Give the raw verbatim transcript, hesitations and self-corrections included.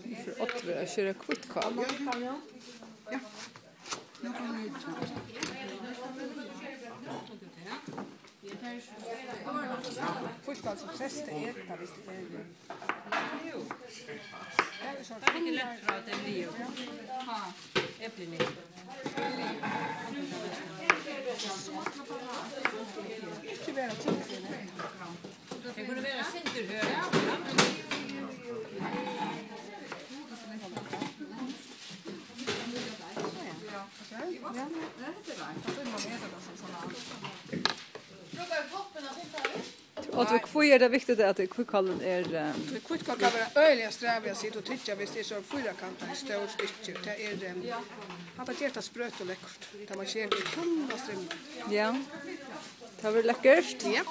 Fyri Oddfreyr at skera hvítkál. Hvítkál sum flest eta, hvis tað er. Tað er ikki lætt frá at tað er liðugt. Ha, eplini. Ikki vera til. Tey kunnu vera eitt sindur høg. Og tú, hví er tað viktigt, at hvítkálin er, eh, Tí hvítkál kann vera øgiliga strævið at sita og tyggja, hvis tað er so fýrakantar stór stykkir. Tað er, eh, hatta ger tað sprøtt og lekkurt. Tá man sker í tunnar strimlur. Ja. Tað verður lekkurt. Ja.